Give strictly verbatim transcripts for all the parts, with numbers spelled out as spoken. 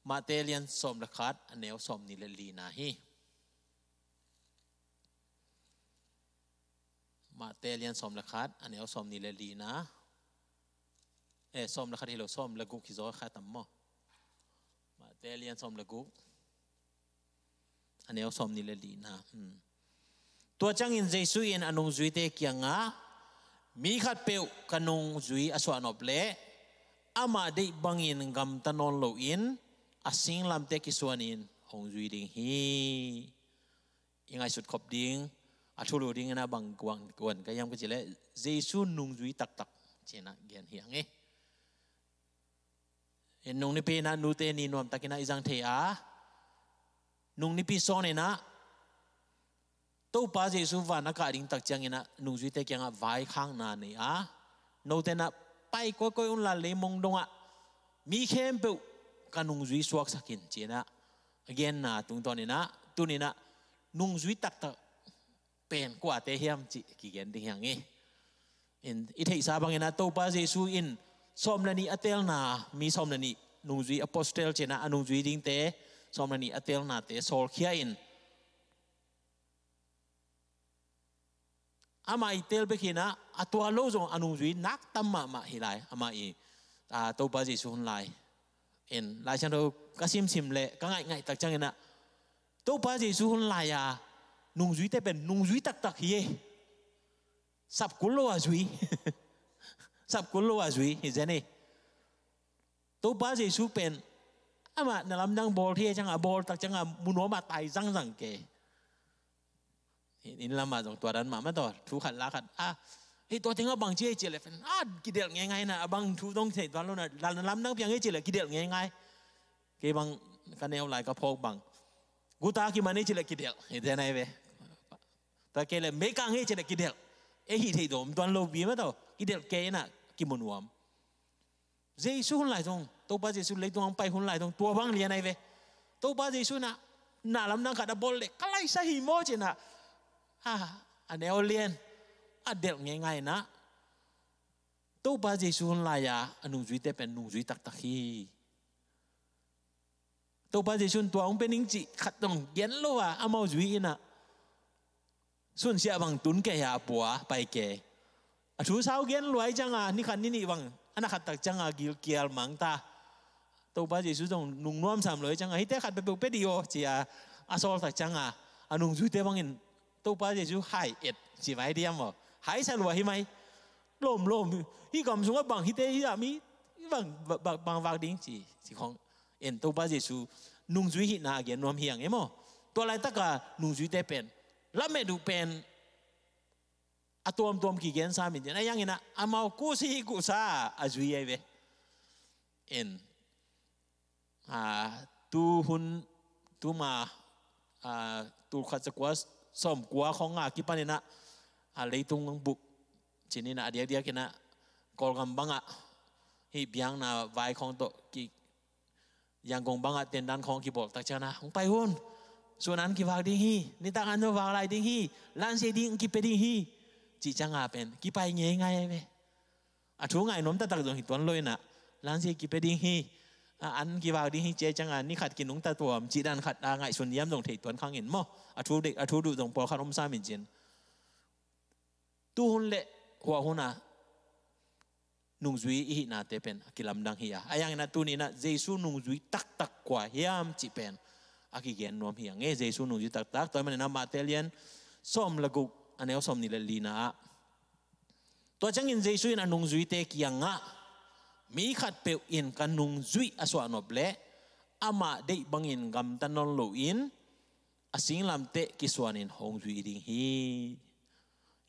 Mate lian sawm le khat, a neu sawm nih le lina hi. Mate lian sawm le khat, a neu sawm nih le lina. Eh, sawm le khat hi lo, sawm le guk hi zaw kha tam maw? Mate lian sawm le guk, a neu sawm nih le lina. Hmm. Tua ciangin Jesu in a nungzuite kiangah, "Mi khatpeuh ka nungzui a suahnop leh amah deih bangin gamta nawn loin a singlamteh kisuanin hong zui ding hi." I ngaihsut khop ding, a thulu dingin a bang guan, guan ka hiam ka cih leh, Jesu nungzui taktak ci-in a gen hi hang e. Nung nipi in a nute ni nuamtakin a i zang thei a, nung nipi sawn in a Topa Jesu van a kah ding tak ciangin a nungzuite kiangah vaikhakna nei a, "Note in a pai kawikawi un la, leimong dongah mi khempeuh ka nungzui suaksak in," ci-in a genna tungtawn in a, tuni in a nungzui taktak pen kuate hiam cih kigen ding hi hang e. In, i theihsa bangin a Topa Jesu in sawm le nih a teelna, mi sawm le nih nungzui, apostle ci-in a, a nungzui dingte sawm le nih a teelnate sawlkhia in, amah i teel bek hi in a, a tua lo zong a nungzui nak tam mahmah hi lai, amah i, a, Topa Jesu hun lai. In, Lai Siangtho ka simsim leh ka ngaihngaih tak ciangin a, Topa Jesu hun lai-a nungzuite pen nungzui taktak hi e. Sap kul lo a zui. Sap kul lo a zui hi zen e. Topa Jesu pen amah na lamdang bawl thei ciangah, bawl tak ciangah mu nuam a tai zangzang kei. Inn lamah zong tua dan mahmah tawh, thu khat la khat a, "Hei, tua tengah bang ci e?" ci leh pen a kidelh ngeingai in a, a bang thu dong thei tuan lo in a, na lamdang piang e ci leh kidelh ngeingai. Kei bang ka neu lai ka phawk bang, "Guta kiman e?" ci leh kidelh, hi zen ai ve. Tua kei leh, "Meikang e?" ci leh kidelh. E, hih theih dawm tuan lo pi mah tawh, kidelh kei in a kimu nuam. Jesu hun lai zong, Topa Jesu leitung hong pai hun lai zong tua bang lian ai ve. Topa Jesu in a, na lamdang khat a bawl leh, "Ka laisa hi maw?" ci-in a, a, a neu lian a delh ngeingai in a, Topa Jesu hun lai-a a nungzuite pen nungzui taktak hi. Topa Jesu in tua hong pia ning cih khat dong gen lo a, amau zui in a, sunsia bang tun kei a, pua pai kei. A thu sau gen lua ciangah, ni khat ni nih bang a na khat tak ciangah gilkial mang ta. Topa Jesu zong nung nuam sam lua ciangah, "Hihte khat peuhpeuh pia dih aw," ci-a a sawl tak ciangah, a nungzuite bangin, "Topa Jesu hai et," ci mai diam aw. Haisa lua hi mai. "Lawm, lawm, hih gam sungah bang hihte, hih a mi bang, bang, bang vak ding?" ci, ci khong. En, Topa Jesu nungzui hihna a gen nuam hi hang e maw. Tua laitaka nungzuite pen, lamet uh pen a tuamtuam kigen sam in, a hiangin a, amau kusi kusa a zui ai ve. En, a, tu hun, tuma, a, tulkhat zakua sawmkua khong a kipan in a, a, leitung buk cin in a, a diakdiak in a, Kawlgam bangah hih biakna vai khong tawh ki, Yangon bangah tendan khong kibawl tak ciangin a, "Hong pai un. Sun an kivak ding hi. Nitak an zong vak lai ding hi. Lansia ding kipia ding hi," cih ciangah pen kipai ngeingai ai ve. A thu ngai nuam taktak zong hi tuan lo in a, "Lansia kipia ding hi. A, an kivak ding hi," ci ciangah ni khat kinungta tuam cih dan khat a ngaihsun hiam zong thei tuan khang in maw. A thu dek, a thu duh zong pawlkhat om sam in cin. Tu hun le hua hun a nungzui i hihnate pen a kilamdang hi a. A hiangin a tuni in a Jesu nungzui taktak kua hiam cih pen a kigen nuam hi hang e. Jesu nungzui taktak, tua ahih manin a Mate lian sawm le guk, a neu sawm nih le lina ah, tua ciangin Jesu in a nungzuite kiangah, "Mi khatpeuh in ka nungzuih a suahnop leh amah deih bangin gamta nawn loin a singlamteh kisuanin hong zui ding hi."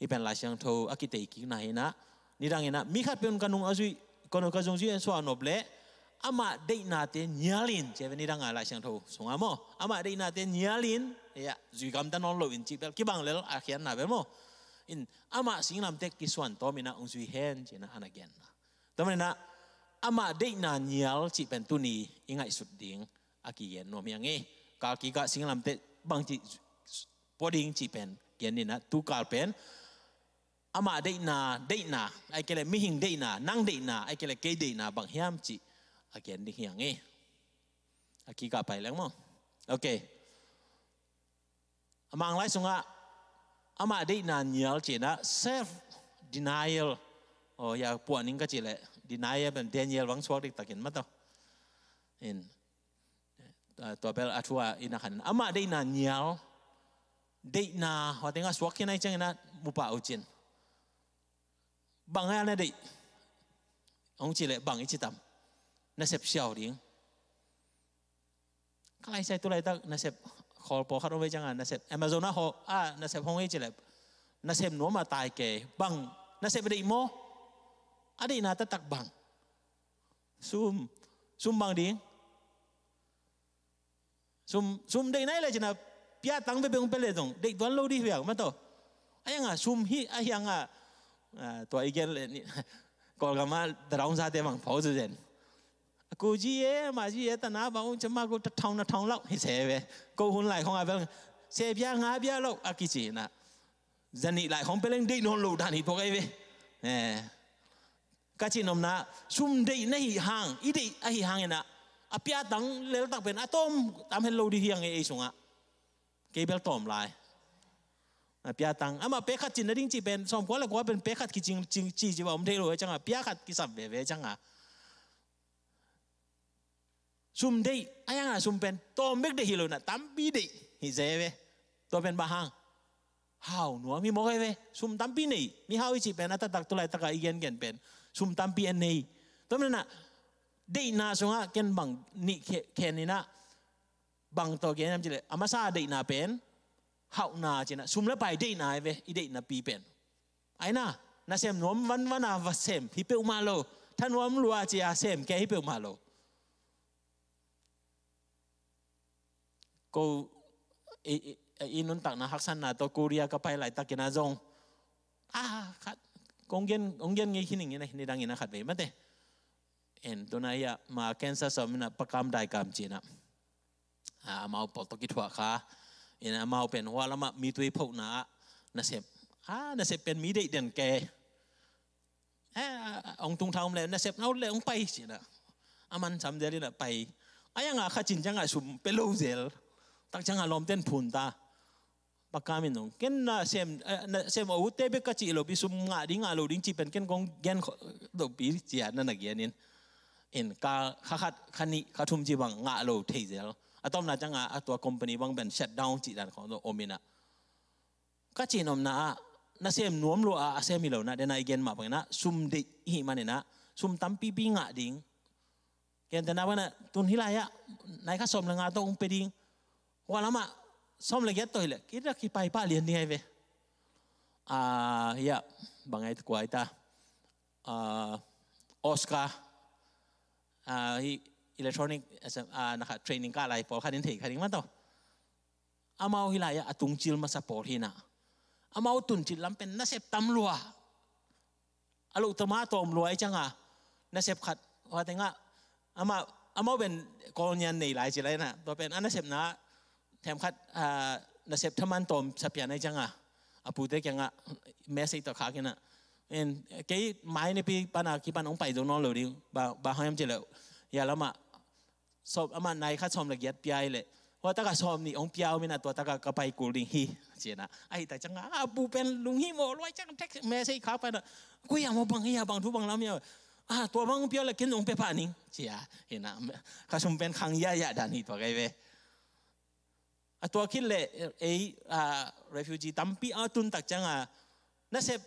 Hih pen Lai Siangtho a kiteikikna hi in a, nidang in a, "Mi khatpeuh in ka nung a zuih, ka nung, ka nungzuih a suahnop leh amah deihnate nialin," ci ve, nidang a Lai Siangtho sungah maw, "Amah deihnate nialin, ya, zui gamta nawn loin," cih bel kibang lel a khiatna bel maw. In, "Amah singlamteh kisuan tawm in a hong zui hen," ci in a, a na genna. Tua manin a, amah deihna nial cih pen tuni i ngaihsut ding a kigen nuam hi hang e. Kal kikah singlamteh bangci pua ding cih pen gen in a, tu kal pen amah deihna, deihna, ahih kei leh mihing deihna, nang deihna, ahih kei leh kei deihna bang hiam cih a gen ding hi hang e. A kikah pai leng maw? Ok. A Manglai sungah amah deihna nial cinah self denial. Oh, ya puah ning ka cih leh denial pen Daniel bang suak diktakin mataw. In, ah, tua bel a thu a ina khan amah deihna nial, deihna hua tengah suak khin ai cianginah mupa uh cin. Bang a na deih hong cih leh bang i ci tam? Nasep siau ding. Ka laisai tu laitak nasep khawl pawlkhat om ve cianga nasep Amazon ah haw a nasep hong ei cilep nasep nuam a tai ke bang nasep a deih maw? A deihna taktak bang? Sum. Sum bang ding? Sum, sum deih nai le cina pia tang pe pe hong pe le zong deih tuan lo di hiang mataw. A hianga sum hi a hianga tua i gen le ni Kawlgam ah daraung zate bang phaw zu zen. A ku ji e, ma ji e, tana bang ung cema ku ta thong na thong lau hi se ve. Ko hun lai khong a bel se bia nga bia lo a kici na. Zani lai khong peleng dei non lo dan hi tua kai ve. Eh. Ka ci nomna sum dei na hi hang, i dei a hi hang ina. A pia tang lel tak pen a tom tam hen lo di hiang e ei sunga. Kei bel tom lai. A pia tang ama pe khat cin na ding ci pen som kua le kua pen pe khat ki cing cing ci ci ba om thei lo e changa pia khat ki sap ve ve changa. Sum deih a hianga sum pen tawm bek deih hi lo na tampi deih hi ze ve. Tua pen bang hang hau nuam hi mawk hi ve. Sum tampi nei mi hau i cih pen a taktak tu laitaka i gengen pen sum tampi en nei. Tua pen na deihna sungah ken bang nih khen inah bang tawh gen hiam cileh a masa deihna pen hauhna cinah sum le pai deihna hi ve i deihna pi pen. Aina nasem nuam vanvana va sem hi peuhmah lo. Thanuam lua cia sem ke hi peuhmah lo. Ko i nuntakna haksanna tawh Korea ka pai laitakina zong a khat kong gen ngei hi ningin a hi nidangin a khat vei mate. En tuna hia ma cancer sawmina pakam daikam cina. Amau pawltok i thuah kha. Ina amau pen hua lama mitui phona nasep a nasep pen mi deih den ke. Ong tung thaum le nasep nau le ong pai cina. Aman sam del ina pai. Ayanga kha cin canga sum pe lo zel. Tak canga lawmten phun ta. Pakamin nong ken na sem na sem o ute bek ka cih lo pi sum ngah ding ngah lo ding cih pen ken kong gen do pi cia na na gen in. In ka kha khat kha nih kha thum ci bang ngah lo thei zel. A tomna canga a tua company bang pen shut down cih dan khong om ina. Ka cih nomna ah na sem nuam lua a a sem hi lo na dena i gen mah bangina sum deih hi manina sum tampipi ngah ding. Kentena bana tun hilai ah nai kha sawm le nga tawh ung pe ding. Hua lamah sawm le giat tawh hileh kira kipai pah lian ding ai ve. Hia bangai kuai ta Oscar hi electronic na kha training kah lai pawl khanin thei khaning mah tawh. Amau hilai ah a tungcil masa pawl hina. Amau tuncil lam pen nasep tam lua. A loh tama tawm luai canga nasep khat hua tengah amah amau ben kawl nian nei lai ci lai na tua pen a nasepna them khat nasep thaman tawm sapian ai canga a pute kiangah message tawh khak ina. Kei mai nipi pana kipan hong pai zo nawn lo ding ba hoiam ci leh hia lamah sawm amah nai khat sawm le giat pia hi leh hua taka sawm nih hong pia om ina tua taka ka pai kul ding hi. Cina ahi tak canga a bu pen lung hi maw luai cang tek message kha pana kui a maw bang hi a bang thu bang lam hi a tua bang hong pia le kin hong pe pah ning cia hina ka sum pen khang ya ya dan hi tua kai ve. A tua khit le ei refugee tampi a tun tak canga nasep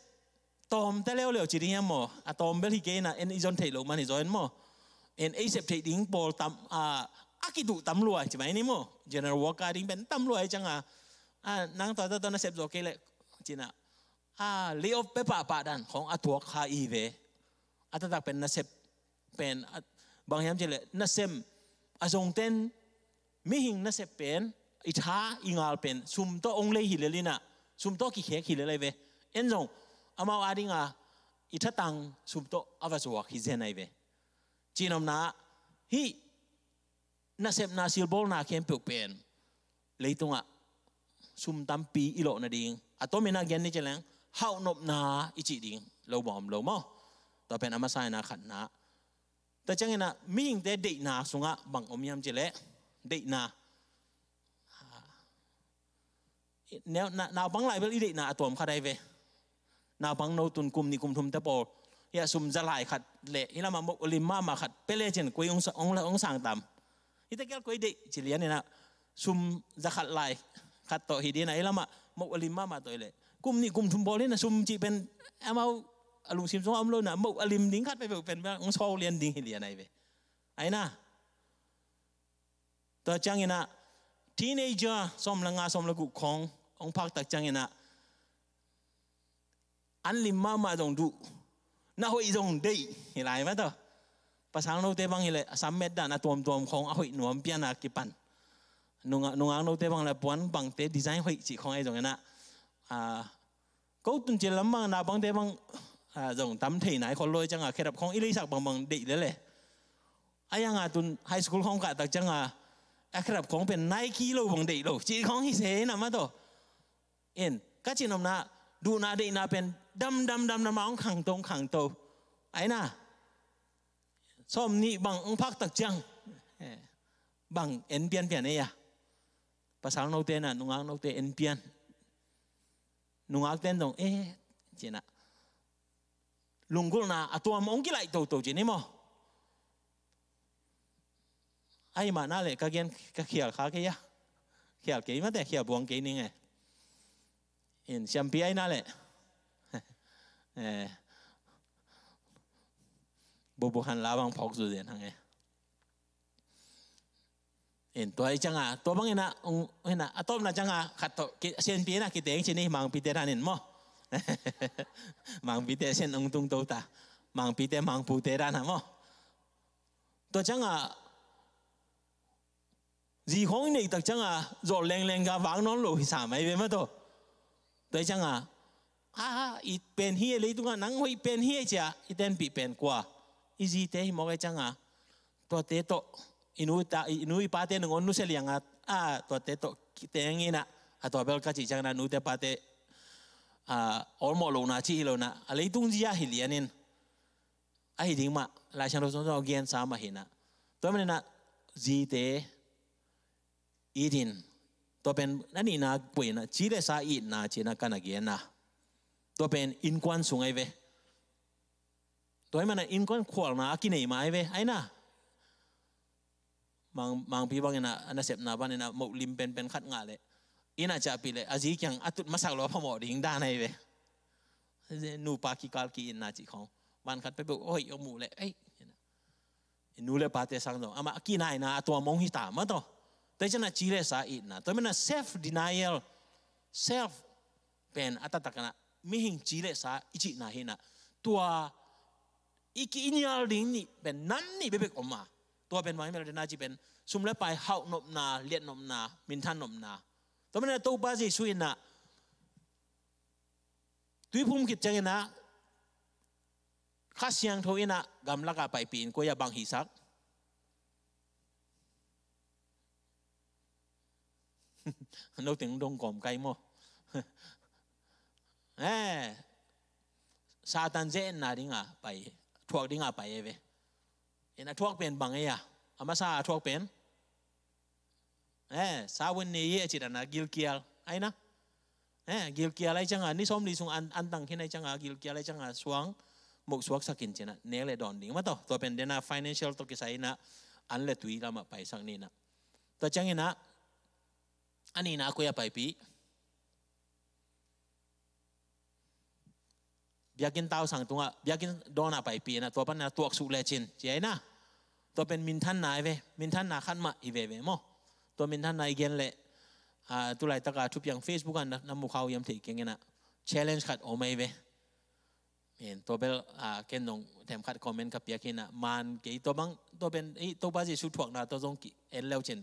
tawm ta leuleu ci ding hiam maw a tawm bel hi kei na en i zon theih loh man hi zaw en maw. En ei sep theih ding pawl tam a kiduh tam luai ci mai ni maw general worker ding pen tam luai canga nang tawh tawh na sep zaw kei leh cina a lay off pe pahpah dan khong a tuak kha i ve. A taktak pen nasep pen bang hiam ci leh nasem a zongten mihing nasep pen i tha i ngal pen sum tawh ong lei hi lel ina sum tawh kikhek hi lel ai ve. En zong amau a dinga i thatang sum tawh a va zuak hi zen ai ve. Cinomna hih nasepna silbawlna khempeuh pen leitungah sum tampi i lawh nading a tomin a gen ni ci leng hauhnopna i cih ding lo bawm lo maw. Tua pen a masa ina khatna. Tua ciangina mihingte deihna sungah bang om hiam ci leh Deihna. Naupang lai bel i deihna a tuam khat ai ve. Naupang no tun kum nih kum thum te pawl, hia sum za lai khat le hi lamah moh a lim mahmah khat pia le cin koi ong sang tam. Hita kial koi deih ci lian inah sum za khat lai khat tawh hi dinah hi lamah moh a lim mahmah tawh hi le kum nih kum thum pawl hinah sum cih pen amau a lungsim sungah om lo inah moh a lim ding khat peuhpeuh pen ong sawl lian ding hi lian ai ve. Ai na. Tua cianginah teenager sawm le nga sawm le guk khawng hong phaktak cianginah an lim mahmah zong duh, na hoih zong deih hi lai mah tawh. Pasal note bang hileh a sammet dan a tuamtuam khawng a hoih nuam piana kipan. Nungak note bang le puan bangte design hoih cih khawng ahi zonginah ko tun cil lam bang naupangte bang zong tam thei nai khol lawi cianga khedap khawng i leisak bangbang deih lele. A yanga tun high school khawng kahtak cianga a khedap khawng pen Nike lo bang deih lo cih khawng hi se na mah tawh. In ka cin omna duhna deihna pen dam dam dam dam a hong khangto hong khangto. Aina sawm nih bang hong phaktak ciang bang en pianpian ei a. Pasal note na nungak note en pian. Nungak ten dong e cina lunggulhna a tuam hong kilaih toto cin hi maw? Ahi mahna le ka gen ka khial kha kei a. Khial kei mate khial buang kei ning e. In siampi aina le bubu han la bang phawk zu den hang e. In tua i cianga tua bang ina ina a tawpna cianga khat tawh sianpi ina kiteng cini mangpite dan in maw? Mangpite sian ung tung to ta mangpite mangpute dan ha maw? Tua cianga zi khawng i neihtak cianga zawh lengleng ka vang nawn lo hi sa mai ve mah tawh. Tua i cianga a i pen hi e leitunga nang hoih pen hi e cia i tenpih pen kua i zite hi mawk e cianga tuate tawh i nu i pate nungon nusia lianga a tuate tawh teng ina a tua bel ka cih ciangina nute pate a awlmawh lohna cih hi lohna a leitung zia hi lianin ahi ding mah Laisiangtho sungah gensa mah hinah tua manina zite itin tua pen na nihna puina ci le sa itna cina kana genna tua pen innkuan sung ai ve. Tua hi mana innkuan khualna a kinei ma ai ve aina. Mangpi bangina a nasepna banina moh lim penpen khat ngah le ina ciahpih le a zi kiang a tut masak lo a phamawh ding dan ai ve. Nupa kikal ki-itna cih khawng van khat peuhpeuh hoih a muh le ei nu le pate sang zong amah a kinaina a tua mong hi ta mah tawh. Tua hi ciana ci le sa itna tua mena self denial self pen a taktakna mihing ci le sa i cihna hinah tua i ki-inial ding nih pen nam nih bebek om a tua pen bang i mel dena ci pen sum le pai hauh nopna liat nopna minthan nopna tua mena Topa Jesu inah tuiphum khit cianginah Kha Siangtho inah gamlakah paipi in koi a bang hisak no teng dong kawm kai maw? Eh, Satan ze-etna dinga pai thuak dinga pai e ve. In a thuak pen bang ei a a masa a thuak pen eh sawin ni ye citana gilkial aina. Eh gilkial ai cianga ni sawm li sung an an tang khin ai cianga gilkial ai cianga suang muk suak sakin cina nek le dawn ding mah tawh tua pen dena financial tawh kisai ina an le tui lamah paisak nina. Tua ciangina a nina a koi a paipi biakinn tausang tungah biakinn dawnah paipi ina tua panna tuaksuk lecin ci aina. Tua pen minthanna i ve minthanna khat mah i veve maw? Tua minthanna i gen leh tulaitaka thupiang Facebook ah na mukha uh iam theih keng ina challenge khat om ai ve. Tua bel ken dong themkhat comment ka piak hina man kei tua bang tua pen Topa Jesu thuakna tua zong ki en leucin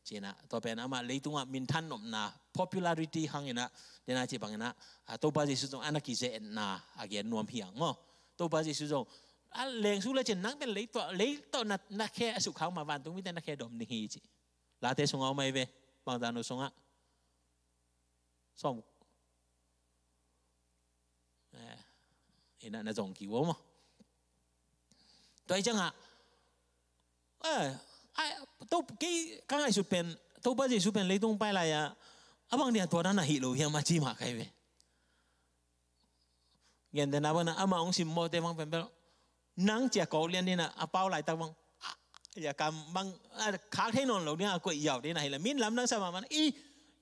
cina tua pen amah leitungah minthan nopna popularity hangina dena ci bangina Topa Jesu zong ana kize-etna a gen nuam hiang maw? Topa Jesu zong a lengsu lecin nang pen leitawh leitawh na khe a sukkhang ma vantung mite na khe dom ding hi ci. Late sungah om ai ve bangzah nu sungah sawm ina na zong ki wo maw? Tua i ciangah Ai, to, kei ka ngaihsut pen, Topa Jesu pen leitung pai lai-a, a bang dia tua dan a hih lo hiam a ci mah kai ve. Gentehna bangin ah amah hong simmawhte bang pen bel, nang cia kawk lian ding a, a pau laitak bang, a, ya kam bang, a, khak thei nawn lo ding a, koih yau ding a hi la, min lamdang sa mahmah na, i,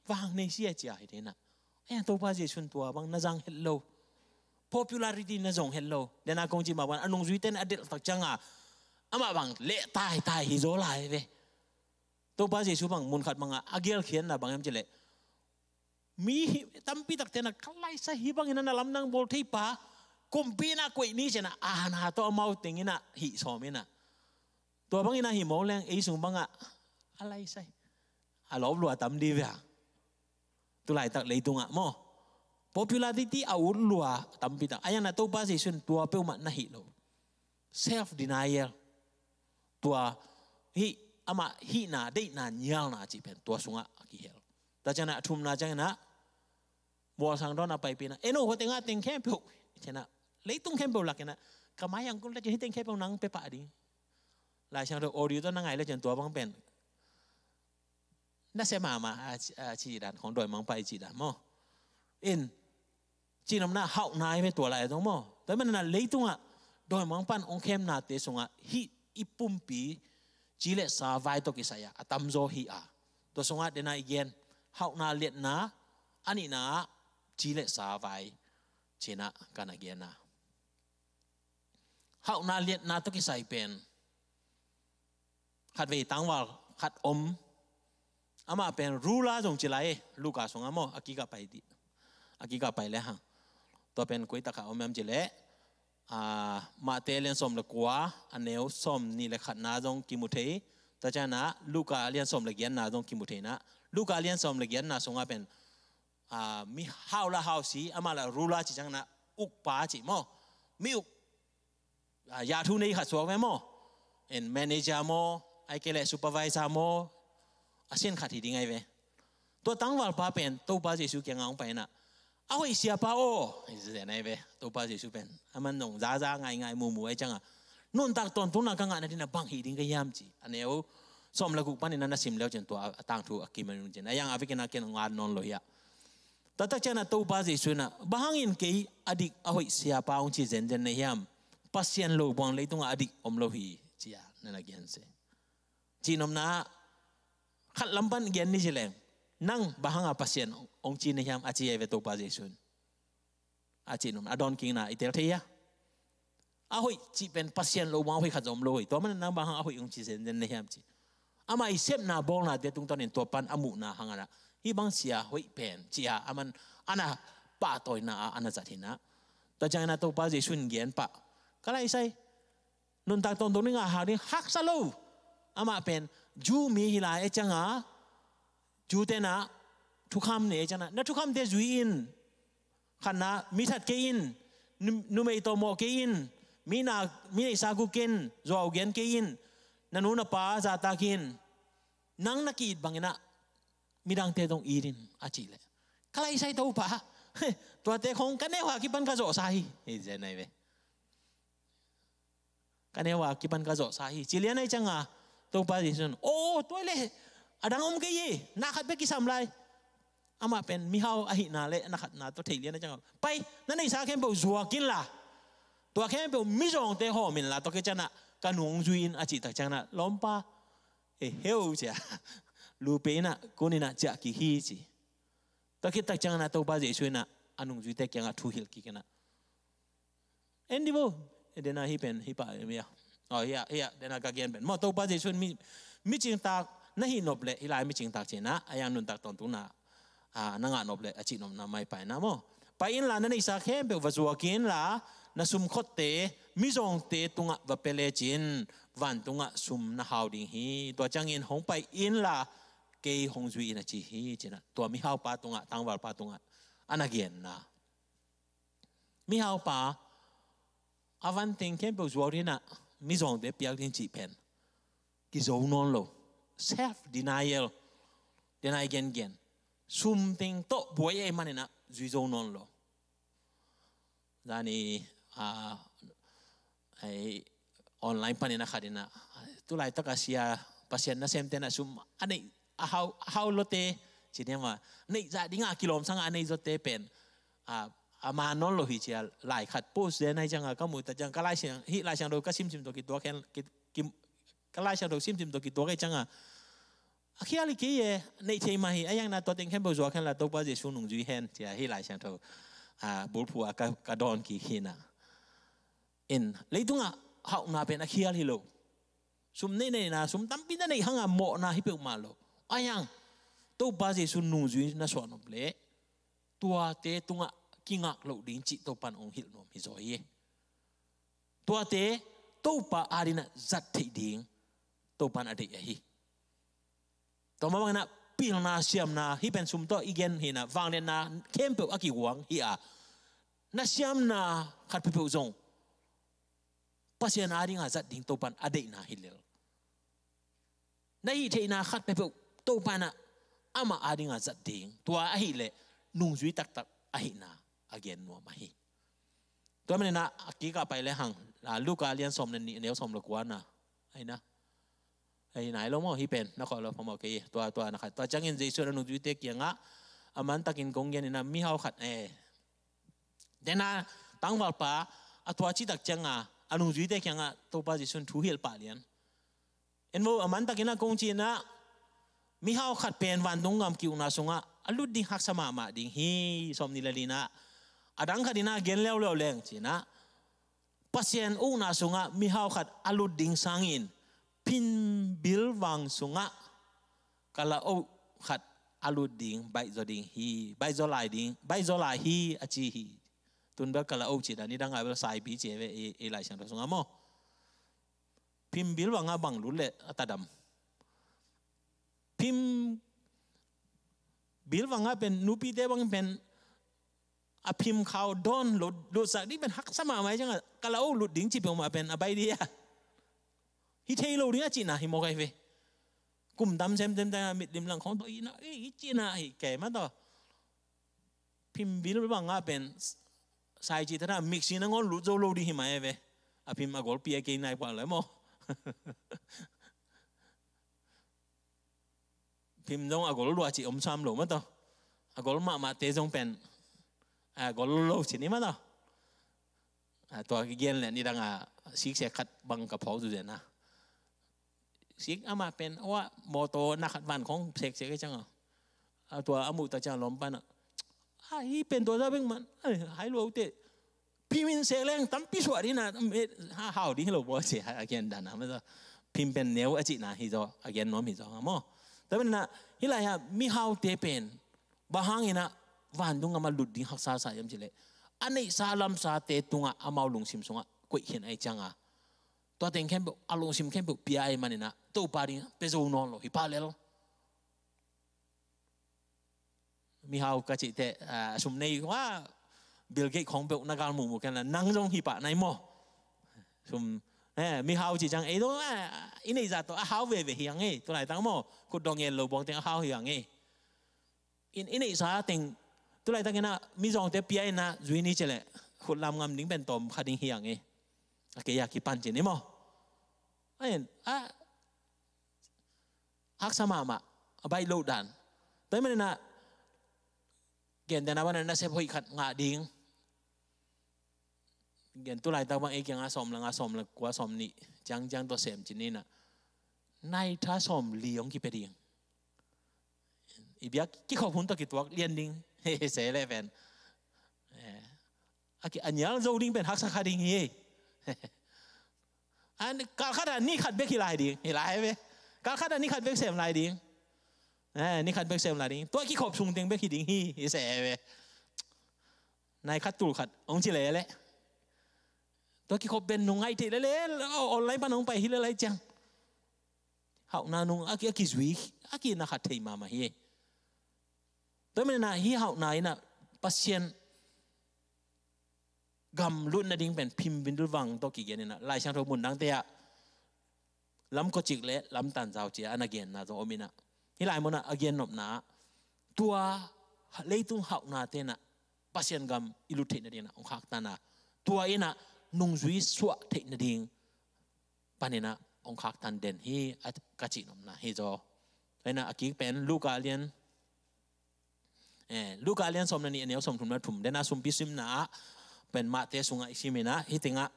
vang nei sia cia hi ding a. Ai, Topa Jesu in tua bang na zang het lo. Popularity na zong het lo. Dena kong ci mah bang, a nungzuite na a delh tak ciang a, amah bang leh taitai hi zaw lai ve. Topa Jesu bang mun khat bang a, a gelkhiatna bang hiam cih leh, mi hi, tampi takte na ka laisai hi bangin a na lamdang bawl thei pa, kumpi na koih ni ci-in a, a na tawh amau teng in a hih sawm in a. Tua bangin a hih mawk leng ei sung bang a, a laisai. A lawp lua tam di ve a. Tu laitak leitung ah maw. Popularity a ut lua tampi tak. A yang na Topa Jesu in tua peuhmah na hih lo. Self denial. Tua hih, amah hihna, deihna, nialna cih pen tua sungah a kihel. Tua ciang a thumna ciang in a, mualsang dawn a paipih in a, en o, hua teng a teng khempeuh, ciang a, leitung khempeuh lak in a, ka mai ang kul ta ciang hih teng khempeuh nang pia pah ding. Lai Siangtho audio tawh na ngai le ciang tua bang pen na sia mahmah a, a, cih dan khong dawimangpa i cih dan maw. In, cihnopna hauhna hi ve tua lai zong maw. Tua hi manin a leitung ah dawimangpa in hong khemnate sungah hih i pumpi ci le sa vai tawh kisai ah a tamzaw hi a. Tua sungah dena i gen hauhna liatna, a nihna ah ci le sa vai ci-in a ka na gen a. Hauhna liatna tawh kisai pen khatvei tangval khat om. Amah pen ruler zong ci lai e, Luka sungah maw, a kikah pai dih. A kikah pai le hang. Tua pen koi tak khat om hiam cih leh, a, Matthai lian sawm le kua, a neu sawmnih le khatna zong kimu thei. Tua ciang a Luka lian sawm le giatna zong kimu thei in a. Luka lian sawm le giatna sungah pen, a, mi hau la hau si, amah la ruler ci ciang in a, ukpa ci maw. Mi uk, a, ya thu nei khat suak ve maw. En manager maw, ahih kei leh supervisor maw, a sin khat hi ding ahi ve. Tua tangvalpa pen Topa Jesu kiangah hong pai in a, a hoih siapa aw, hi zen ahi ve. Topa Jesu pen aman zong zaza ngaingai mumu ahi ciang a, nuntak tawntungna ka ngahna ding a bang hih ding ka hiam ci. A neu sawm le guk panin a na sim le uh ciang tua a tangthu a kim a nung ciang a, a yang a vekin a ken hong at nawn lo hi a. Taktak ciang a Topa Jesu in a, bang hangin kei a dik a hoih siapa hong ci zenzen na hiam? Pasian lo buang leitungah a dik om lo hi, ci-a na na gen se. Cihnopna ah khat lam pan gen ni ci leng, nang bang hanga Pasian hong ci na hiam a ci ahi ve Topa Jesu in. A cihnopna a dawn kikna i tel thei hia? A hoih cih pen Pasian lo buang a hoih khat zong om lo hi. Tua manin nang bang hang a hoih hong ci zenzen na hiam ci. Amah i sepna bawlnate tungtawnin tua pan a muhna hang a na, hih bang sia hoih pen ci-a aman a na pahtawina ah a na zat hi na. Tua ciangin a Topa Jesu in gen pah, ka laisai, nuntak tawntung ding a hak ding haksa lo. Amah pen Jew mi hi lai e ciang a, Jew te na thukham nei e ciang a, na thukhamte zui in. Khatna, mi that kei in, nu-, numei tawh mawh kei in, mi na, mi neihsa gu kei in, zuau gen kei in, na nu na pa zahtak in, nang na ki-it bangin a midangte zong it in a cih leh, ka laisai Topa, tuate khong ka neu a kipan ka zawhsa hi, hi zen ahi ve. Ka neu a kipan ka zawhsa hi, ci lian ahi ciang a, Topa Jesu in, aw, tua leh a dang om kei hi, na khat bek kisam lai. Amah pen mihau ahihna le na khatna tawh theih lian ahi ciang a, pai, na neihsa khempeuh zuak inla, tua khempeuh mizawngte hawm inla, tua khit ciang a ka nu hong zui in a cih tak ciang a, lawmpa, e heu ci-a, lu pia in a, kun in a ciah kik hi ci. Tua khit tak ciang a Topa Jesu in a, a nungzuite kiangah thu hilh kik in a, en di bo, e, dena hih pen, hih pah, e, mi a. Aw, hih a, hih a, dena ka gen pen. Maw, Topa Jesu in mi, mi cingtak na hih nop leh, hih lai mi cingtak ci-in a, a yang nuntak tawntungna, a, na ngah nop leh, a cihnopna mai pai na maw. Pai inla, na neihsa khempeuh va zuak inla, na sumkhotte mizawngte tungah va pia lecin, vantungah sum na hau ding hi. Tua ciangin hong pai inla, kei hong zui in a ci hi, ci-in a. Tua mihaupa tungah, tangvalpa tungah a na genna. Mihaupa, a vanteng khempeuh zuau ding a, mizawngte piak ding cih pen kizo nawn lo. Self denial. Denial gengen. Sumteng tawh buai ei manin a, zui zo nawn lo. Zani, a, ei, online panin a khat in a, tu laitak a sia Pasian nasemte na sum a neih, a hau, a hau lote, ci ni maw, neih zah dingah kilawm sangah a neih zawte pen a, a man nawn lo hi ci a, lai khat post den ahi ciangah ka muh tak ciang, ka Lai Siang, hih Lai Siangtho ka simsim tawh kituak hen, ki, ki, ka Lai Siangtho simsim tawh kituak ahi ciangah a khial hi kei e, neih thei mah hi, a hiangna tua teng khempeuh zuak hen la Topa Jesu nungzui hen ci a hih Lai Siangtho a, bulphuh a ka, ka dawn kik hi na. In, leitungah hauhna pen a khial hi lo. Sum neihneihna, sum tampi na neih hangah mawhna hi peuhmah lo. A hiang, Topa Jesu nungzui na suah nop leh tuate tungah kingak loh ding cih Topan hong hilh nuam hi zaw hi. Tuate Topa adingah zat theih ding Topan a deih ahi. Tua mah bangin ah pilna siamna, hih pen sum tawh i gen hi na, vangliatna khempeuh a kiguang hi a, na siamna khat peuhpeuh zong Pasian adingah zat ding Topan a deihna hi lel. Na hih theihna khat peuhpeuh Topan ah amah adingah zat ding, tua ahih leh nungzui taktak ahihna a gen nuam ahi. Tua manin ah a kikah pai le hang, a, Luka lian sawm le nih, a neu sawm le kua na, ahi na. Ahi nai lo maw, hih pen na kawh lo phamawh kei, tua, tua na khat. Tua ciangin Jesu in a nungzuite kiangah a mantakin kong gen in ah, mihau khat, eh, dena tangvalpa a tua citak ciangah a nungzuite kiangah Topa Jesu in thu hilh pah lian. En vo, a mantakin ah kong ci in ah, mihau khat pen vantung gam ki-ukna sungah a lut ding haksa mahmah ding hi, sawm nih le li na. A dang khat in ah gen leuleu leng ci in ah, Pasian ukna sungah mihau khat a lut ding sangin phimbil vang sungah kalaoh khat a lut ding baihzaw ding hi, baihzaw lai ding, baihzaw lai hi a ci hi. Tun bel kalaoh ci dan, nidang a bel saipi ci ve, i, i Lai Siangtho sungah maw. Phimbil vangah bang lut leh a tadam. Phimbil vangah pen nupite bang pen a phim khau dawn lo, lutsak ding pen haksa mahmah hi ciangah kalaoh lut ding ci peuhmah pen a baih ding a, hi thei lo ding a cihna hi mawk ahi ve. Kum tam semsem ta mit lim lang khawng tawh i na, i, i cihna hi kei mah tawh. Phimbil bangah pen sai cih tana miksi nangawn lut zo lo ding hi mah e ve. A phim a golpi a kei nai pah lai maw. Phim zong a gol lua cih om sam lo mah tawh. A gol mahmahte zong pen a gol lo cih ni mah tawh. A, tua kigen leh nidang a siksek khat bang ka phawk zuzen a. Sik amah pen, aw, mawtaw na khat van khawng seksek hi ciang a. A tua a muh tak ciang a lawm pan a, a, hih pen tua za bek man, ai, hai lua ute. Phim in sek leng tampi suah ding na, ha, hau ding hi lo baw ci a, a kian dan a, masa phim pen neu a cihna hi zaw, a gen nuam hi zaw, ha maw. Tua pen na, hih lai-ah mihaute pen bang hangin ah vantung gam a lut ding haksa sa hiam cih leh, a neihsa lamsate tungah amau lungsim sungah koih khin ahih ciang a, tua teng khempeuh, a lungsim khempeuh pia ahih manin ah Topa ding pia zo nawn lo hi pah lel. Mihau ka cih teh, a, sum nei, wa, Bill Gates khawng peuh na gal muhmuh ken la, nang zong hi pah nai maw. Sum, eh, mihau cih ciang ei zong, eh, i neih zah tawh a hau veve hi hang ei, tu laitak maw, khut dawh ngen lo buang teng a hau hi hang ei. In, i neihsa teng, tu laitak in ah mizawngte pia in ah zui ni ci leh, khut lam ngam ding pen tawm kha ding hi hang ei. A kei a kipan ci ni maw. A in, a, haksa mahmah, a baih loh dan. Tua ahih manin ah, gentehna bang in ah nasep hoih khat ngah ding. Gen tu laitak bang ei kiangah sawm le nga, sawm le kua, sawm nih ciangciang tawh sem ci ni in ah, nai tha sawm li hong kipia ding. I biak kikhop hun tawh kituak lian ding. Se leh pen, eh, a ki, a nial zo ding pen haksa kha ding hi. A, kal khat ah ni khat bek hi lai ding, hi lai ve. Kal khat ah ni khat bek sem lai ding. Eh, ni khat bek sem lai ding. Tua kikhop sung teng bek hi ding hi, hi se ve. Nai khat tul khat hong ci leh leh, tua kikhop pen nung ngaih theih leh leh, online pan hong pai hi leh lai ciang, hauhna nung a ki, a kizui, a ki na khat thei mahmah hi. Tua ahih manin ah hih hauhna in ah Pasian gam lut nading pen phimbil vang tawh kigen in ah, Lai Siangtho mun dangte ah lam kawcik le lam tanzau ci a na genna zong om in ah, hih lai mun ah a gen nopna ah, tua leitung hauhnate in ah Pasian gam i lut theih nading in ah hong khaktan a, tua in ah nungzui suah theih nading panin ah hong khaktan den hi, a ka cihnopna hi zaw. Tua hi a, a kik pen Luka lian, eh, Luka lian sawm le nih, a neu sawm thum le thum, den a sumpi simna ah pen Mate sungah i sim in a, hih tengah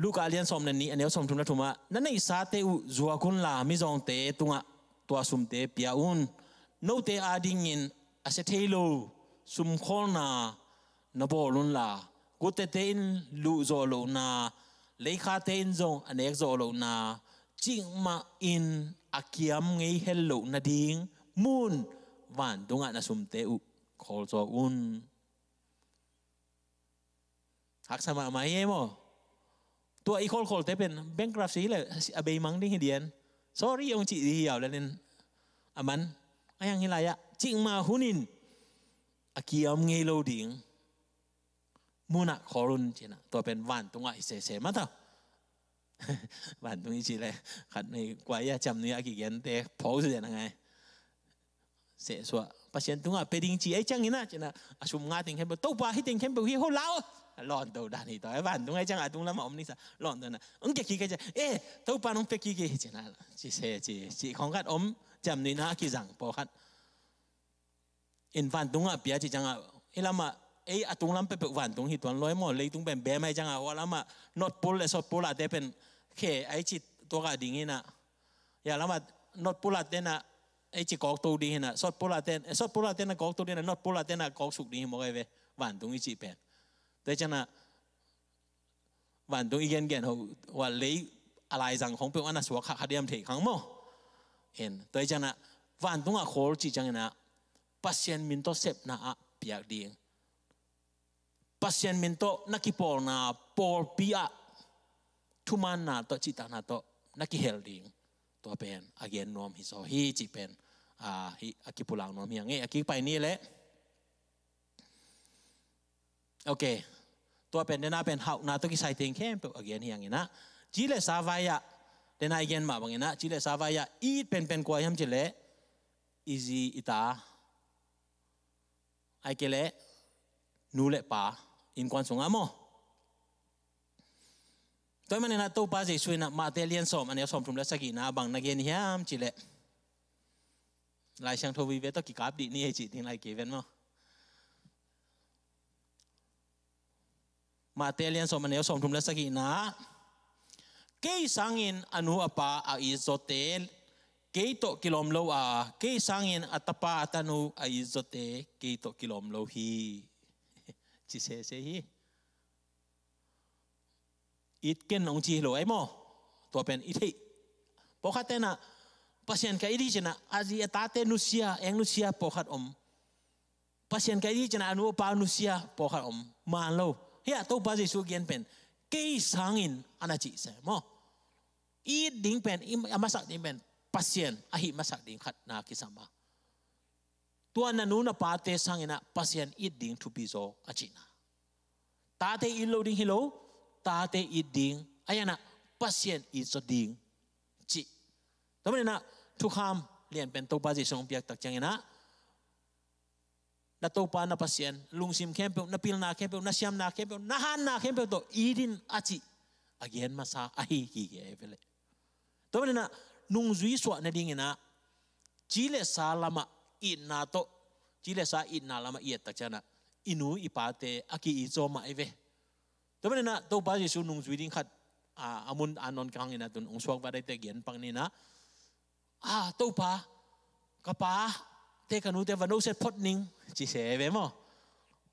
Luka lian sawm le nih, a neu sawm thum le thum ah, na neihsate uh zuak unla, mizawngte tungah tua sumte pia un. Note adingin a sia thei lo sumkhawlna na bawl unla, guttete in luh zawh lohna, leikhate in zong a nek zawh lohna, cikmah in a kiam ngei hel loh nading mun vantungah na sumte uh khawlzaw un. Haksa mahmah hi ei maw? Tua i khawlkhawlte pen bankruptcy hi le, a beimang ding hi dian. Sorry hong cih ding hi au le nin a man. A hiang hi lai-ah, cikmah hunin a kiam ngei lo ding munah khawl un ci-in ah, tua pen vantungah hi sese mah ta. Vantung i cih le, khat nei kua i a ciam nui a kigiante phawk zia na ngai. Sehsuah, Pasian tungah pia ding ci ei ciangin ah, ci-in ah, a sum nga teng khempeuh, Topa, hih teng khempeuh hi ho lau. Lawnto dan hi tawh, vantung ei ciang a tung lamah om ning sa, lawnto na. Hong pia kik ei ciang, eh, Topa nong pia kik hi, ci-in ah, ci se, ci, ci khawng khat om, ciam nuihna a kizang pawlkhat. In vantungah pia ci ciangah, hih lamah, ei a tunglam peuhpeuh vantung hi tuan lo ei maw, leitung pen beem ei ciangah, hua lamah, North Pole le South Pole ah te pen, khe ei ci tuakah ding hi na. Hia lamah, North Pole ah te na, ei ci kawkto ding hi na, South Pole ah te, eh, South Pole ah te na kawkto ding hi na, North Pole ah te na kawksuk ding hi mawk ei ve, vantung i cih pen. Tua ciangah, vantung i gengen ho, hua lei a laizang khong peuh a na suak kha, kha diam thei khang maw. En, tua ciangah, vantungah khawl cih ciangin ah, Pasian min tawh sepna ah piak ding. Pasian min tawh na kipawlna pawlpi ah thumaanna tawh, cihtakna tawh na kihel ding. Tua pen a gen nuam hi zaw hi cih pen, a, hi, a kipulak nuam hi a ngei, a kikpai ni leh. Ok. Tua pen dena pen hauhna tawh kisai teng khempeuh a gen hi a ngei na. Ci le sa vai-ah, dena i gen mah bangin ah, ci le sa vai-ah, it penpen kua hiam cih leh, i zi i ta, ahih kei leh nu le pa, innkuan sungah maw. Tua ahih manin ah Topa Jesuh in ah Mate lian sawm, a neu sawm thum le sagihna ah bang na gen hiam cih leh, Lai Siangtho vive tawh kikap dih ni ei cih ding lai kei ven maw. Mate lian sawm, a neu sawm thum le sagihna ah, kei sangin a nu a pa a it zawte kei tawh kilawm lo a, kei sangin a tapa a tanu a it zawte kei tawh kilawm lo hi. Ci sese hi. It ken hong ci hi lo ei maw. Tua pen i theih. Pawlkhat ten ah, Pasian ka it hi ci-in ah, a zi a tate nusia, eng nusia pawlkhat om. Pasian ka it hi ci-in ah, a nu a pa nusia pawlkhat om. Maan lo. Hia Topa Jesuh gen pen, kei sangin a na cih se maw. It ding pen, i, a masak ding pen, Pasian ahih masak ding khat na kisam a. Tua na nu na pate sangin ah Pasian it ding thupi zaw a cihna. Tate it lo ding hi lo, tate it ding, a hiang ah Pasian it zaw ding cih. Tua manin ah thukham lian pen Topa Jesuh hong piak tak ciangin ah, na Topa na Pasian, lungsim khempeuh, na pilna khempeuh, na siamna khempeuh, na hanna khempeuh tawh it in a cih a gen masa ahi hi, hi ei ve leh. Tua manin ah nungzui suah nadingin ah, ci le sa lamah itna tawh, ci le sa itna lamah i et tak ciangin ah, i nu i pate a ki-it zaw mah ei ve. Tua manin ah Topa Jesuh nungzui ding khat, a, a mun a non kang in ah tun hong suak va daite gen pak ni in ah, a, Topa, ka pate ka nute va noset phot ning ci se ei ve maw.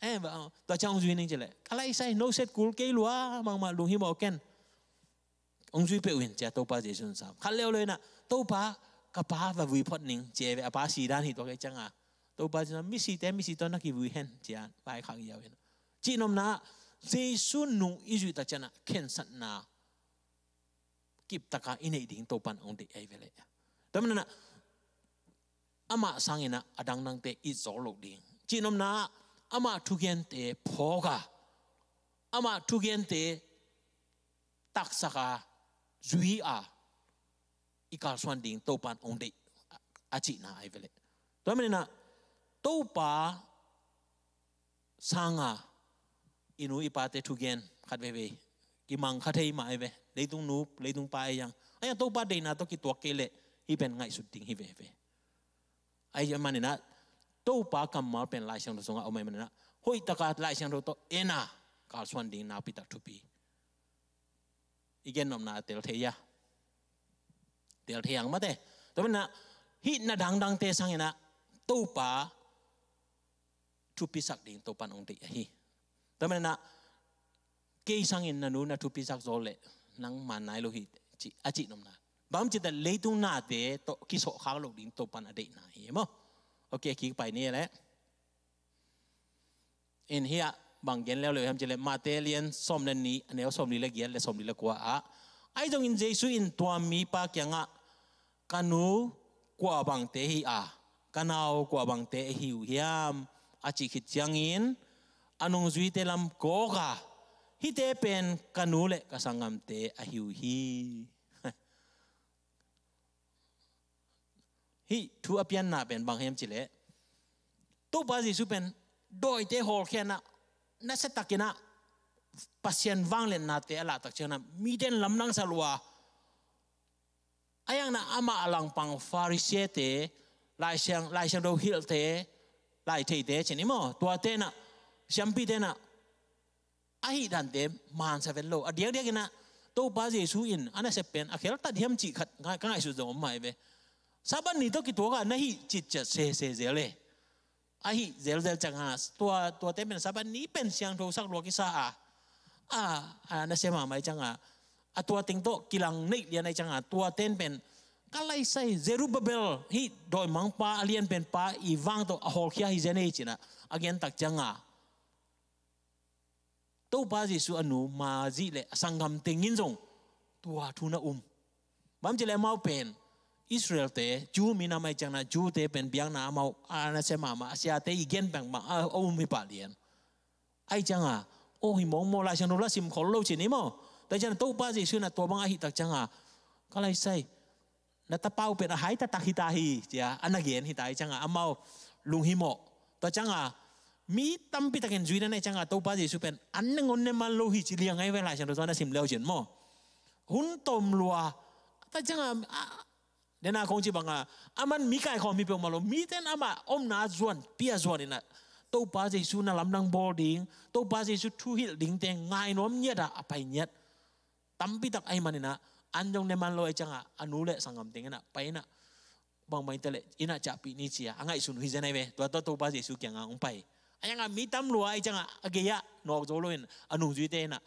Eh, va, tua ciang hong zui ning cih leh, ka lai sai, noset kul kei lua mahmah, lunghimawh ken. Hong zui peuh in ci-a Topa Jesuh in sam. Khat leuleu in ah, Topa, ka pa va vui phot ning ci ei ve, a pa si dan hi tuak ei ciangah, Topa Jesuh in, misite misi tawh na kivui hen ci-a vaikhak ziau in ah. Cihnopna ah, Jesuh nung i zuih tak ciangin ah khensatna kiptak a i neih ding Topa in hong deih ei ve leh. Tua manin ah, amah sangin ah a dangdangte it zaw loh ding. Cihnopna ah, amah thugente phawk a, amah thugente taksak a, zui a, i kalsuan ding Topa in hong deih a, a cihna ei ve leh. Tua manin ah, Topa sanga i nu i pate thugen khat veivei Kimang kha thei mah ahi ve. Leitung nu, leitung pa ahi hiang. Ahi hiang Topa deihna tawh kituak kei leh hih pen ngaihsut ding hi veve. Ahi maninah Topa kammal pen Lai Siangtho sungah om ahi maninah hoihtaka Lai Siangtho tawh en a kalsuan ding nakpitak thupi. I gennopna a tel thei a, tel thei ang mate. Tua maninah hih na dangdangte sanginah Topa thupisak ding Topan hong deih ahi. Tua maninah kei sangin na nu na thupisak zaw leh nang man nai lo hi, ci, a cihnopna. Bang cih teh leitung nate tawh kisawhkhak loh ding Topan a deihna hi maw. Ok, kik pai ni leh. In hiah bang gen leuleu hiam cih leh Mate lian sawm le nih, a neu sawmli le giat le sawmli le kua ah, ahi zongin Jesu in tua mipa kiangah, ka nu kua bangte hi a, ka nau kua bangte ahi uh hiam, a cih khit ciangin a nungzuite lam kawk a, hihte pen ka nu le ka sanggamte ahi uh hi. Hih thu a pianna pen bang hiam cih leh Topa Jesu pen dawite hawlkhia inah, nasiatakinah Pasian vangliatnate a lahtak cianginah mite in lamdang sa lua. Ahi hangin amah a langpang Farisee-te, Lai Siang, Lai Siangtho hilhte, lai theite cih ni maw, tuate inah, siampite inah, a hih dante mansa vet lo. A diakdiakinah Topa Jesu in a nasep pen a kheltat hiam cih khat ka ngaihsut zong om mah hi ve. Sabbath ni tawh kituaka na hih citciat sese zel e. A hih zelzel cianga tua, tuate pen Sabbath ni pen siangthosak lua kisa a, a, a nasia mahmah ahi cianga, a tua teng tawh kilang neih lian ahi cianga, tuate pen ka laisai Zerubbabel, hih dawimangpa a lianpen pa i vang tawh a hawlkhia hi zen ei cinah a gentak cianga, Topa Jesu a nu Mary le a sanggam teng in zong tua thu na um. Bang cih leh amau pen Israel-te, Jew minam ahi ciangin ah, Jew-te pen biakna amau a nasia mahmah, a siate i gen peuhmah a, a um hi pah lian. Ahi cianga, oh, hi mawkmawk, Lai Siangtho la sim khol lo ci ni maw. Tua cianga Topa Jesu in ah tua bang ahih tak cianga, ka laisai, na tapa uh pen a hai taktak hi ta hi, ci-a a na gen hi ta hi cianga, amau lunghimawh. Tua cianga mi tampi takin zui na neih cianga Topa Jesu pen an nangawn ne man lo hi ci liang ahi ve, Lai Siangtho tawh na sim leu cin maw. Hun tawm lua. Tua cianga, a, dena kong ci banga, aman mi kaikhawm hi peuhmah lo, mite in amah omna zuan, pia zuan in ah, Topa Jesu na lamdang bawl ding, Topa Jesu thuhilh dingte ngai nuam ngiat ah a pai ngiat. Tampi tak ahi manin ah, an zong ne man lo ahi cianga, a nu le sanggam teng in ah pai in ah, bangbang in teh leh in ah ciahpih ni ci-a a ngaihsun uh hi zen ahi ve. Tua tawh Topa Jesu kiangah hong pai. Ahi hanga mi tam lua ahi cianga, a gei-ah nawk zo loin a nungzuite in ah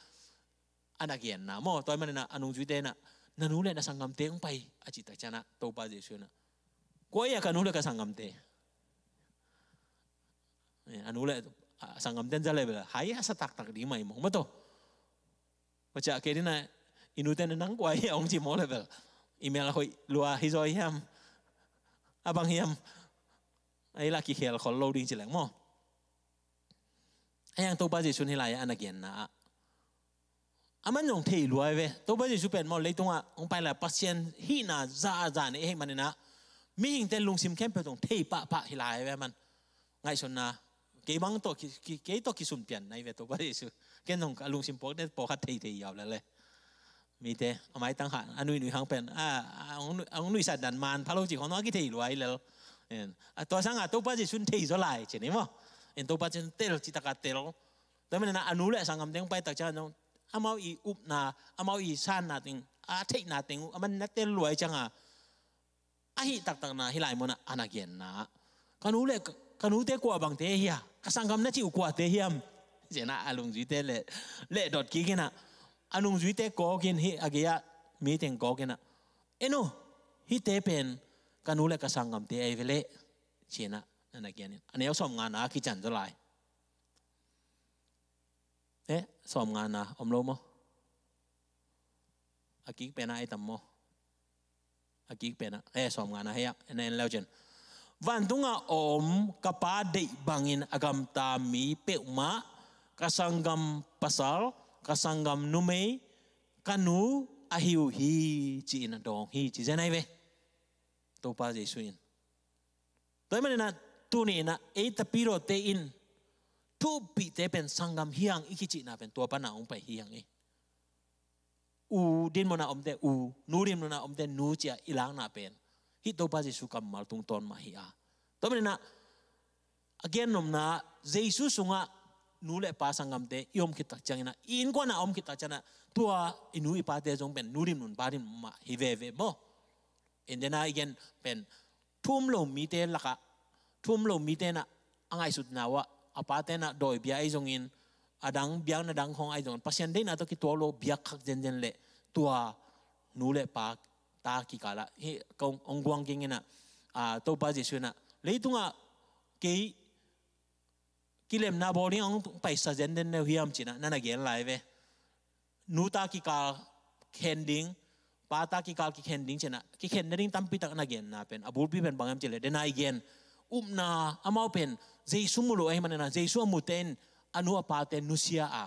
a na genna maw. Tua ahi manin ah a nungzuite in ah, na nu le na sanggamte hong pai, a cih tak ciangin ah Topa Jesu in ah, kua hi a ka nu le ka sanggamte? Eh, a nu le a sanggamte in za le bel hai a sa taktak ding mah hi mawk maw tawh. Tua ciah kei ding ah, i nute in ah nang kua hi a hong ci mawk le bel, i mel hoih lua hi zaw hiam, a bang hiam, a i lah kikhel khol lo ding ci leng maw. Ahi hang Topa Jesu in hih lai-ah a na genna ah, aman zong thei lua ahi ve. Topa Jesu pen maw, leitungah hong pai lai Pasian hihna za a za nei ahi manin ah, mihingte lungsim khempeuh zong thei pahpah hi lai ahi ve aman. Ngaihsunna, kei bang tawh ki, ki, kei tawh kisun pian na hi ve Topa Jesu. Ken zong a lungsim puakte pawlkhat thei thei hiau lel e. Mite a maitang hah a nuihnui hang pen, a, a hong nui, a hong nuihsat dan man pha lo cih khong a kithei lua hi lel. En, a, tua sangah Topa Jesu in thei zaw lai ci ni maw. En, Topa Jesu in tel, citak a tel. Tua manin ah a nu le a sanggamte hong pai tak ciang zong, amau i upna, amau i sanna teng, a theihna teng uh aman na tel lua ahi cianga, ahih taktakna hih lai munah a na genna ah, ka nu le ka, ka nute kua bangte hi a, ka sanggam na cih uh kuate hiam? Ci-in ah a nungzuite le, lehdot kik in ah, a nungzuite kawk in, hih a gei-ah mi teng kawk in ah, en aw, hihte pen ka nu le ka sanggamte ahi ve leh, ci-in ah a na gen in, a neu sawmngana ah kician zaw lai. Eh, sawmngana om lo maw? A kik penah ai tam maw? A kik penah, eh, sawmngana hei ah, en, en leu cin. Vantungah a om ka Pa deih bangin a gamta mi peuhmah ka sanggam pasal, ka sanggam numei, ka nu ahi uh hi, ci-in a dawng hi, ci zen ahi ve. Topa Jesu in. Tua ahih manin ah, tuni in ah, ei tapidawte in, thu uppihte pen sanggam hi hang i kicihna pen tua panah hong pai hi hang hi. u dinmun a omte u, nu dinmun a omte nu ci-a i lakna pen hih Topa Jesu kammal tungtawn mah hi a. Tua manin ah a gennopna Jesu sungah nu le pa sanggamte i om khit tak ciangin ah, i innkuan a om khit tak ciangin ah, tua i nu i pate zong pen nu dinmun pa dinmun mah hi veve maw. In dena i gen pen thu um lo mite lakah, thu um lo mite in ah a ngaihsutna uh ah a pate in ah dawibia ahi zongin, a dang biakna dang khawng ahi zongin, Pasian deihna tawh kituak lo biak khak zenzen leh tua nu le pa ta kikal ah hih kong ong guang kingin ah, a, Topa Jesu in ah leitungah kei kilemna bawl ding ong paisa zenzen neu hiam ci-in ah na na gen lai ve. Nu ta kikal khen ding, pa ta kikal kikhen ding ci-in ah, kikhen nading tampi tak na genna pen a bulpi pen bang hiam cih leh, dena i gen upna, amau pen Jesu mu lo ahih manin ah, Jesu a mute in a nu a pate nusia a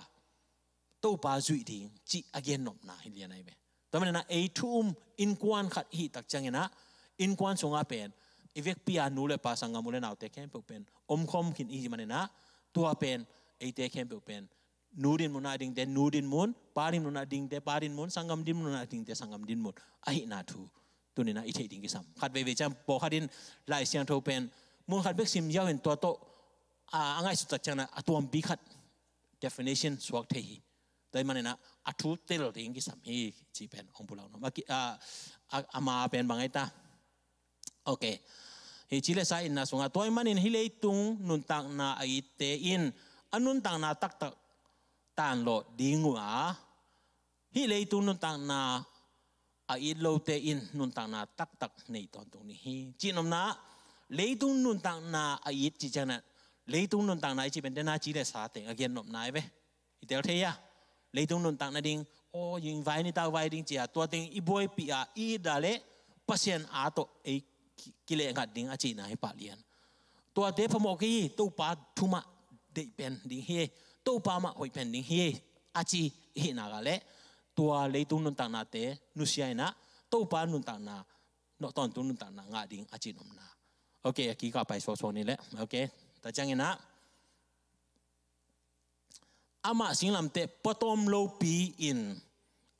Topa zuih ding cih a gennopna hi lian ahi ve. Tua manin ah ei thu um innkuan khat i hih tak ciangin ah, innkuan sungah pen i vekpi a nu le pa sanggam u le naute khempeuh pen omkhawm khin i hih manin ah, tua pen eite khempeuh pen nu dinmun a dingte nu dinmun, pa dinmun a dingte pa dinmun, sanggam dinmun a dingte sanggam dinmun ahihna thu tuni-in ah i theih ding kisam. Khat veivei ciang pawlkhat in Lai Siangtho pen mun khat bek sim ziau in tua tawh a, a ngaihsut tak ciangin ah a tuampi khat definition suak thei hi. Tua ahih manin ah a thu tel ding kisam hi cih pen ong pulak nuam. A ki-, a, a, a ma pen bang ahi ta. Ok. Hih ci le sa itna sungah, tua ahih manin hih leitung nuntakna a itte in a nuntakna taktak tanlawh ding uh a, hih leitung nuntakna a it lote in nuntakna taktak nei tawntung ding hi. Cihnopna, leitung nuntakna a it cih ciangin ah, leitung nuntakna i cih pen dena ci le sa teng a gennopna ahi ve. I tel thei a, leitung nuntak nading, aw, yin vai nitak vai ding ci-a tua teng i buaipih a, i it a leh Pasian a tawh ei ki-, kilehnghat ding a cihna hi pah lian. Tuate phamawh kei hi, Topa thu mah deih pen ding hi, Topa mah hoih pen ding hi a ci i hih nak leh tua leitung nuntaknate nusia in ah Topa nuntakna, nawh tawntung nuntakna ngah ding a cihnopna. Ok, a kikah pai suaksuak ni leh. Ok, tua ciangin ah amah singlamteh puatawm lopi in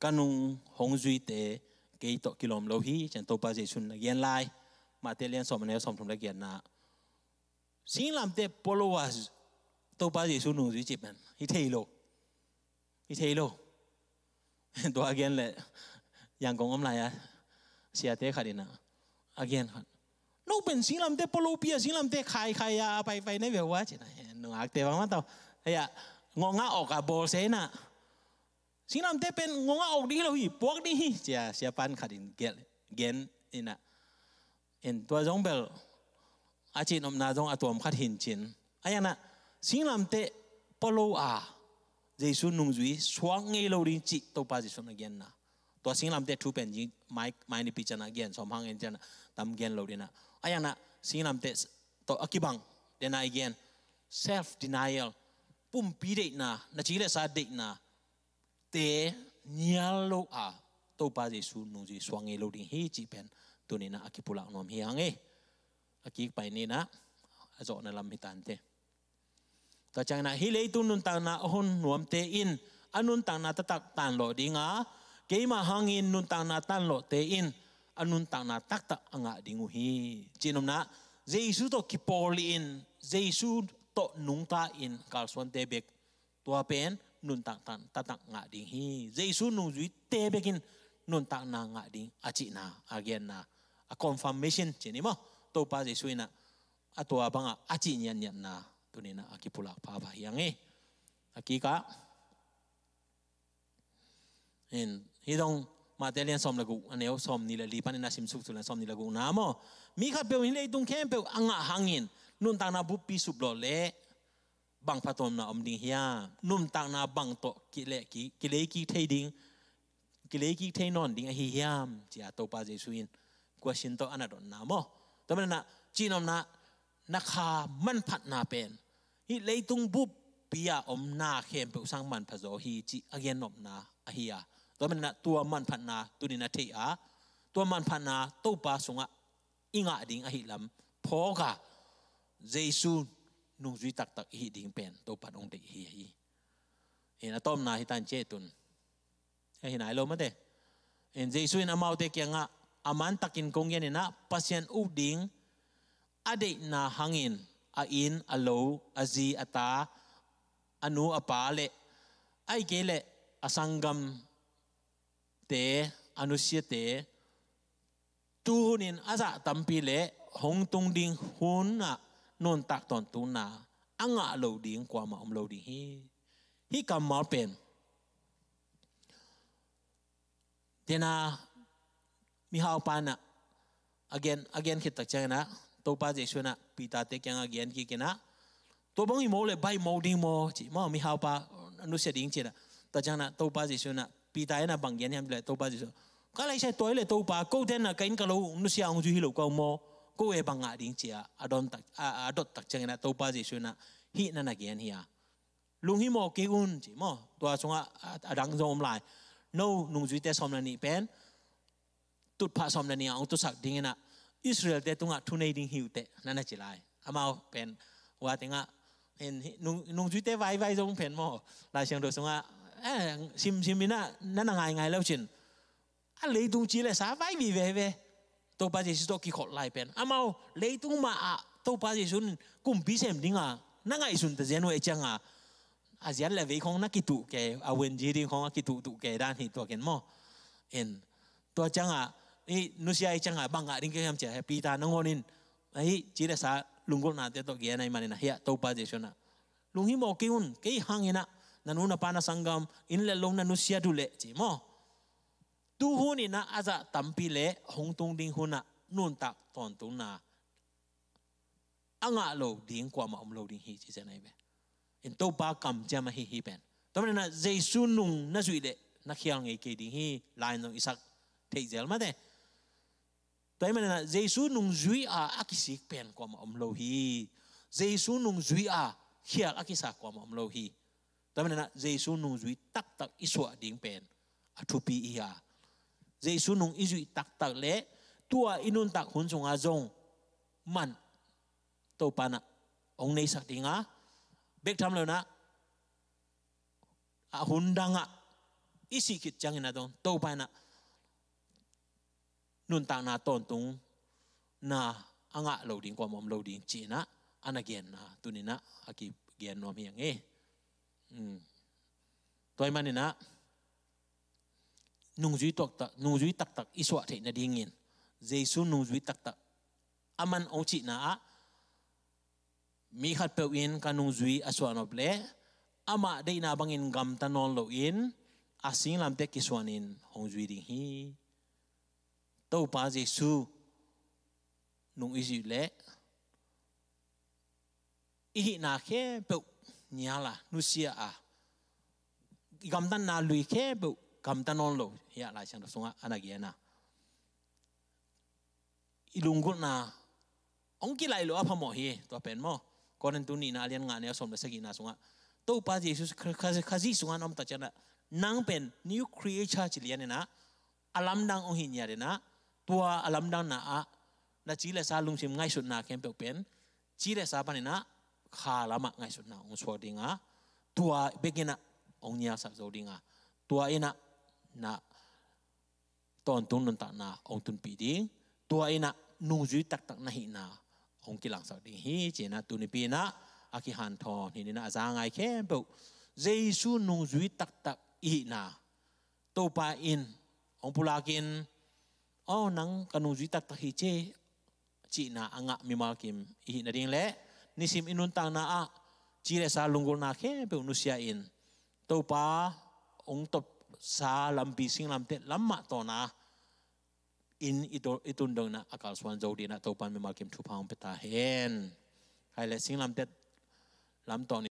ka nung hong zuite kei tawh kilawm lo hi, ci-in Topa Jesu in na gen lai. Matthai lian sawm a neu sawmthum le giatna. Singlamteh pua lo a Topa Jesu nungzui cih pen hi thei lo. Hi thei lo. Tua a gen leh Yangon om lai a siate khat in ah a gen khat, "No pen singlamteh pua lopi a, singlamteh khaikhai a paipai na hi ve ua," ci-in ah, nungakte bangmah tawh, hei ah, ngawngah awk a bawlsia in ah, "Singlamteh pen ngawngah awk ding hi lo hi, puak ding hi," ci-a siapa khat in gelh, gen in ah, in tua zong bel a cihnopna zong a tuam khat hi in cin. Ahi zongin ah singlamteh pua lo a Jesu nungzui suak ngei lo ding cih Topa Jesu in a genna. Tua singlamteh thu pen zing mai, mai nipi ciang a gen sawm hang en ciang a tam gen lo ding in ah. Ahi zongin ah singlamteh tawh a kibang, dena i gen self denial, pumpi deihna, na ci le sa deihna te nial lo a Topa Jesu nungzui suak ngei lo ding hi cih pen tuni-in ah a kipulak nuam hi hang e. A kik pai ni in ah a zawhna lam hi tante. Tua ciangin ah hih leitung nuntakna a hon nuamte in a nuntakna taktak tanlawh ding a, keima hangin nuntakna tanlawhte in a nuntakna taktak a ngah ding uh hi. Cihnopna, Jesu tawh kipawl in, Jesu tawh nungta in kalsuante bek tua pen nuntak tan, taktak ngah ding hi. Jesu nungzuite bekin nuntakna ngah ding a cihna, a genna, a confirmation ci ni maw. Topa Jesu in ah a tua bangah a cih niatniatna tuni-in ah a kipulak phapha hi hang e. A kikah in, hih dong Matthai lian sawm le guk, a neu sawm nih le li panin a simsuk tu lian sawm nih le gukna maw. Mi khatpeuh in hih leitung khempeuh a ngah hangin nuntakna buppi suplawh leh bang phattuamna om ding hiam? Nuntakna bang tawh kile-, ki-, kileikik thei ding, kileikik thei nawn ding ahi hiam? Ci-a Topa Jesu in question tawh a na dotna maw. Tua manin ah cihnopna, na kha manphatna pen hih leitung buppi a om na khempeuh sang manpha zaw hi cih a gennopna ahi a. Tua manin ah tua manphatna tuni-in a thei a, tua manphatna Topa sungah i ngah ding ahih lam phawk a, Jesu nungzui taktak i hih ding pen Topa in hong deih hi hi. Hi in, a tawpna hi tan, ci-in tun Ahi nai lo mate. In Jesu in amaute kiangah a mantakin kong gen inah Pasian uk ding a deihna hangin a inn, a lo, a zi, a ta, a nu, a pa le ahi kei leh a sanggamte, a nusiate, tuhunin a zah tampi le hong tung ding hunah nuntak tawntungna a ngah lo ding kuamah om lo ding hi. Hih kammal pen dena mihaupa inah a gen, a gen khit tak cianginah Topa Jesu inah Peter-te kiangah a gen kik inah, tua bang hi maw le baih maw ding maw ci maw, mihaupa nusia ding ci inah. Tua cianginah Topa Jesu inah Peter inah bang gen hiam le Topa Jesu, ka laisiah tua hi le Topa, kote inah ka inn ka lo nusia hong zui hi lo ka uh maw, ko e bang ngah ding ci a a dot tak, a, a dot tak cianginah Topa Jesu inah hih na na gen hi a, lunghimawh kei un ci maw. Tua sungah a, a dang zong om lai. No nungzuite sawm le nih pen tutphah sawm le nih a hong tusak dinginah Israel-te tungah thunei ding hi uh teh na na ci lai. Amau pen ua tengah in, nung, nungzuite vaivai zong pen maw, Lai Siangtho sungah eh, simsim inah na na ngaingai lo cin a leitung ci le sa vai vive ve. Topa Jesu tawh kikhol lai pen amau leitung mah ah Topa Jesu in kumpi sem dinga na ngaihsun ta zian uh e cianga, a zian le vei khong na kituh ke, a wen zi ding khong a kituh tuh ke dan hi tua ken maw. In tua cianga i nusia i cianga bang ngah ding ke hiam cia Peter nangawn in ahi ci le sa lunggulhnate tawh gen ahi manin a hiah Topa Jesu na lunghimawh kei un, kei hanginah na nu na pa na sanggam, inn le lo na nusia duh leh ci maw. Tuhun inah a zah tampi le hong tung ding hunah nuntak tawntungna a ngah lo ding kuamah om lo ding hi ci zen ahi ve. In Topa kamciam ahi hi pen. Tua maninah Jesu nung na zuih leh na khial ngei kei ding hi, lain zong i sak theih zel mate. Tua ahih maninah Jesu nungzui a a kisik pen kuamah om lo hi. Jesu nungzui a khial a kisa kuamah om lo hi. Tua maninah Jesu nungzui taktak i suah ding pen a thupi i hi a, Jesu nung i zuih taktak le tua i nuntak hun sungah zong man Topa inah hong neisak dinga, bek tham lo inah a hun dangah i sih khit ciangin a dong Topa inah nuntakna tawntungna a ngah lo ding kuamah om lo ding ci inah a na genna tuninah a kigen nuam hi ang e. Tua ahih maninah nungzui taktak, nungzui taktak i suah theih nadingin Jesu nungzui taktak a man hong cihna ah mi khatpeuh in ka nungzui a suahnop leh amah deihna bangin gamta nawn loin a singlamteh kisuanin hong zui ding hi. Topa Jesu nung i zuih leh i hihna khempeuh nial a, nusia a, i gamtatna lui khempeuh gamta nawn lo hi a, Lai Siangtho sungah a na gen a. I lunggulhna hong kilaih loh a phamawh hi, tua pen maw. Korintu nihna a lian nga neu sawm le sagihna sungah Topa Jesu Khazih sungah na om tak ciangah nang pen new creature ci lian inah a lamdang hong hih niat inah tua a lamdangna ah na ci le sa lungsim ngaihsutna khempeuh pen ci le sa paninah kha lamah ngaihsutna hong suak dinga, tua bekinah hong nialsak zo dinga, tua inah na tawntung nuntakna hong tunpih ding, tua inah nungzui taktak na hihna hong kilangsak ding hi. Cinah tunipi inah a kihanthawn hi inah a za ngai khempeuh Jesu nungzui taktak i hihna Topa in hong pulakin, aw nang ka nungzui taktak hi ci cihna a ngah mimal kim i hih nading le nisim i nuntakna ah ci le sa lunggulhna khempeuh nusia in Topa hong topsa lampi singlamteh lam mah tawna in i tun dong inah a kalsuan zo dinah Topa in mimal kim thupha hong pia ta hen. Hai le singlamteh lam tawh